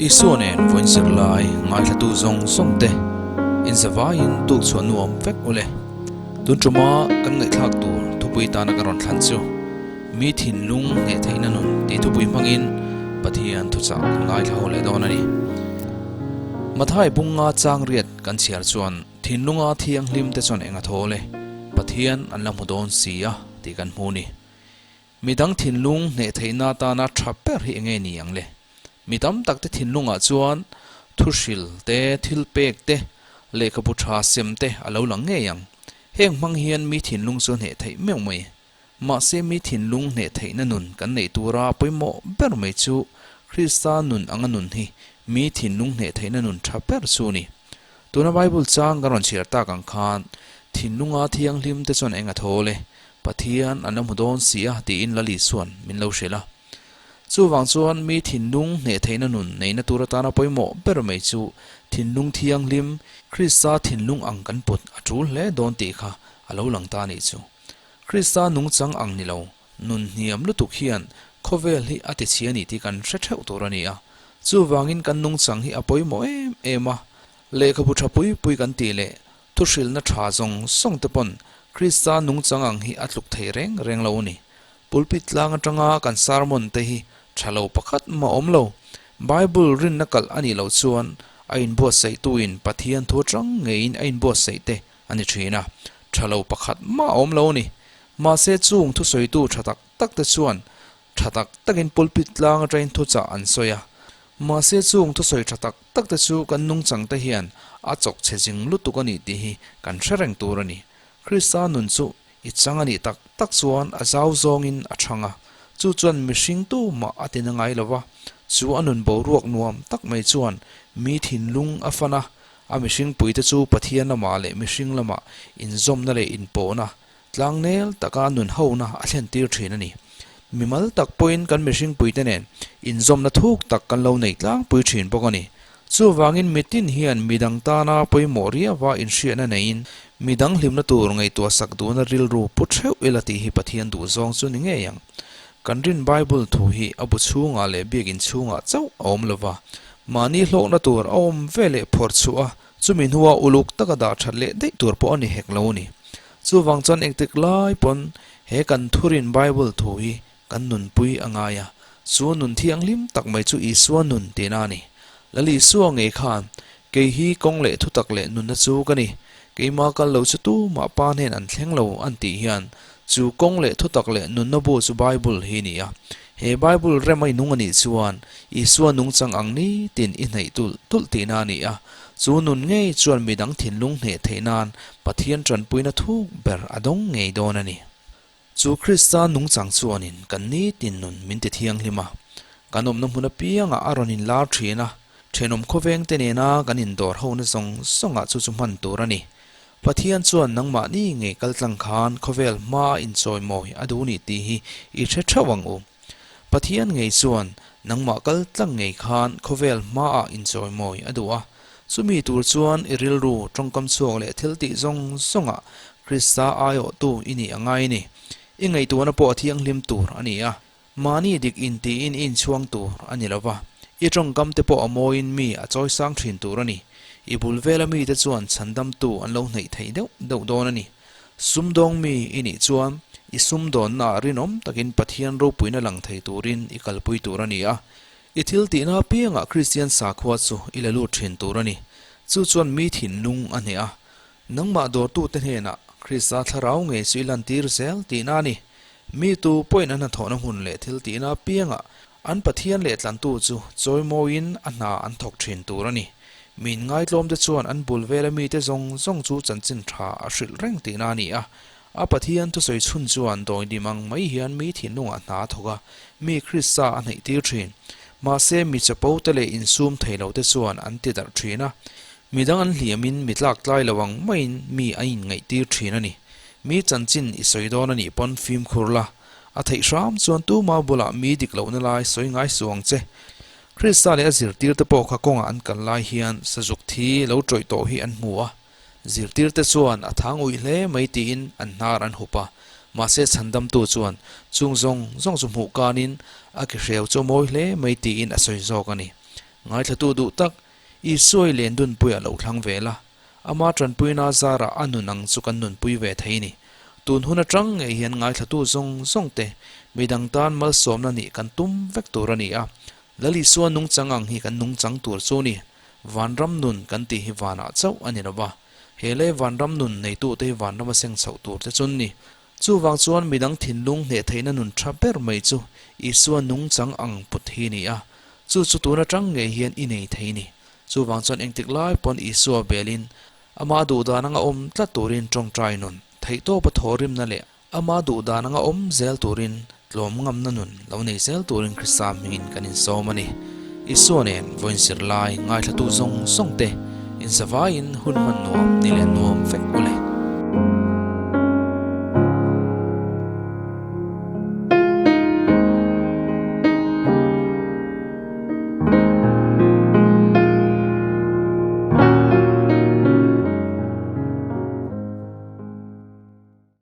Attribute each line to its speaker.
Speaker 1: Isua nen vawiin zirlai ngaithlatu zawng zawng te inzavaiin tuk chhuah nuam vek u le. Tun tuma kan ngaihthlak tur thupui tana ka rawn thlan chu Mi thinlung hneh theihna nun tih thupui hmangin Pathian thuchah kan ngaithla ho leh dawn a ni. Mathai bunga chang riat kan chhiar chuan thinlunga thianghlim te chuan eng a thawl e, Pathian an la hmu dawn si a tih kan hmu ni. Midang thinlung hneh theihna atana tha ber hi enge ni ang le? Mi tam tak te thinlungah chuan thuhril te, thilpek te, lehkhabu tha sem te a lo lang ngei ang. Heng hmang hian mi thinlung chu a hneh theih meuh mai. Mahse mi thinlung hneh theihna nun kan neih tura pawimawh ber mai chu Krista nun anga nun hi mi thinlung hneh theihna nun tha ber chu a ni. Tuna Bible chang kan rawn chhiar tak ang khan thinlunga thianghlim te chuan eng a thawl e, Pathian an lo hmu dawn si a tiin Lali chuan min lo hrilh a. Chuvang chuan mi thinlung hneh theihna nun neihna tur atana pawimawh ber mai chu thinlung thianghlim, Krista thinlung ang kan put a tul hle dawn tih kha a lo lang ta a nih chu. Krista nungchang ang ni lo, nun hniam lutuk hian khawvel hi a tichhia a ni tih kan hre theuh tur a ni a. Chuvangin kan nungchang hi a pawimawh em em a, lehkhabu tha pui pui kan tih leh Thuhrilhna tha zawng zawng te pawn Krista nungchang ang hi a tluk thei reng reng lo a ni. Pulpit tlang atanga kan sermon te hi tha lo pakhat mah awm lo. Bible rinna kalh a nih loh chuan a inbuatsaihtuin Pathian thu atang ngeiin a inbuatsaih te a ni thin a, tha lo pakhat mah awm lo a ni. Mahse chung thusawitu tha tak tak te chuan Tha tak takin pulpit tlang atangin thuchah an sawi a, mahse chung thusawi tha tak tak te chu kan nungchang te hian a chawk chhe zing lutuk a nih tih hi kan hre reng tur a ni. Krista nun chu i chang a nih tak tak chuan a zau zawngin a chhang a, chu chuan mihring tu mah a tina ngai lo va, chu a nun boruak nuam tak mai chuan mi thinlung a fan a, a mihring puite chu Pathian lamah leh mihring lamah inzawmna leh inpawhna Tlangnel taka nun hona a thlentir thin a ni. Mimal tak pawhin kan mihringpuite nen inzawmna thuk tak kan lo nei tlangpui thin bawk a ni. Chuvangin mitin hian midang tana pawimawh riauva inhriatna neiin midang hlimna tur ngaihtuah sak duhna rilru pu theuh ila tih hi Pathian duhzawng chu ni ngei ang. Kan rin Bible thu hi a bu chhungah leh biakinn chhungah chauh a awm lova, mahni hlawkna tur a awm ve leh phawrh chhuah a, Chumi hnua uluk taka dah that leh daih tur pawh a ni hek lo a ni. Chuvang chuan engtik lai pawn he kan thurin Bible thu hi kan nunpui a ngai a, chu nun thianghlim tak mai chu Isua nun tihna a ni. Lal Isua ngei khan, Kei hi kawng leh thutak leh nunna chu ka ni, keima kal lo chu tumah Pa hnen an thleng lo an tih hian chu kawng leh thutak leh nunna bu chu Bible hi a ni a. He Bible rem a inung a nih chuan Isua nungchang ang nitin i hnaih tulh tulh tihna a ni a. Chu nun ngei chuan midang thinlung hneh theih nan Pathian tanpuina thuk ber a dawng ngei dawn a ni. Chu Krista nungchang chuanin kan nitin nun min ti thianghlim a, kan awmna hmun apiangah a rawn inlar thin a, thenawm khawvengte nena kan indawr hona zawng zawngah chu chu hman tur a ni. Pathian chuan nangmahni ngei kaltlang khan khawvel hmaa inchawimawi a duh ni tih hi i hre theuh ang u. Pathian ngei chuan nangmah kal tlang ngei khan khawvel hmaah inchawimawi a duh a, chumi tur chuan i rilru tawngkam chhuak leh thil tih zawng zawngah Krista aiawhtu i nih a ngai ni. I ngaihtuahna pawh a thianghlim tur a ni a, mahni dik intiin i inchhuang tur a ni lo va, i tawngkam te pawh a mawiin mi a chawisang thin tur a ni. I bul vela mite chuan chhandamtu an lo hnaih thei deuh deuh dawn a ni. Sumdawng mi i nih chuan i sumdawnnaah rinawm takin Pathian ropuina lang thei turin i kalpui tur a ni a. I thil tihna apiangah Kristian sakhua chu i la lut thin tur a ni. Chu chuan mi thinlung a hneh a. Nangmah dawrtute hnenah Krista thlarau ngei chu i lantir zel tihna a ni. Mi tu pawhin an hnathawhna hmun leh thil tihna apiangah An Pathian leh tlantu chu chawimawiin a hna an thawk thin tur a ni. Min ngaitlawmte chuan an bul vela mite zawng zawng chu chanchin tha a hrilh reng tihna a ni a. A Pathian thusawi chhun chuan dawidim ang mai hian mi thinlungah hna a thawk a, mi Krista a hnaih tir thin. Mahse, mi chapote leh insum thei lote chuan an ti darh thin a. Midang an hliamin mi tlak tlai lo ang maiin mi a inngaih tir thin a ni. Mi chanchin i sawi dawn a nih pawn fimkhur la. A theih hram chuan tuma bulah mi dik lohna lai sawi ngai suh ang che. Krista leh a zirtirte pawh kha kawngah an kal lai hian sazuk thi lo tawih tawh hi an hmu a. Zirtirte chuan a thang uih hle mai tiin an hnar an hup a. Mahse chhandamtu chuan chung zawng zawng chu hmuh kanin a ke hreu chu a mawi hle mai tiin a sawi zawk a ni. Ngaithlatu duh tak, Isua i len dunpuiah lo thlang ve la, ama tanpuina zarah a nun ang chu kan nunpui ve thei ni. Tun hun atang ngei hian ngaithlatu zawng zawng te midang tan malsawmna nih kan tum vek tur a ni a. Lal Isua nungchang ang hi kan nungchang tur chu ni. Vanram nun kan tih hi vanah chauh a ni lo va, he lei vanram nun neitute hi vanrama seng chhoh tur te chun ni. Chuvang chuan midang thinlung hneh theihna nun tha ber mai chu Isua nungchang ang put hi ni a, chu chu tun atang ngei hian i nei thei ni. Chuvang chuan engtik lai pawn Isua belin ama duhdan anga awm tlat turin tawngtai nun theihtawpa thawhrimna leh ama duhdan anga awm zel turin tlawm ngamna nun lo nei zel turin Krista hmingin kan insawm a ni. Isua nen vawiin zirlai ngaithlatu zawng zawng te inzavaiin hun hman nuam ni leh nuam vek u le.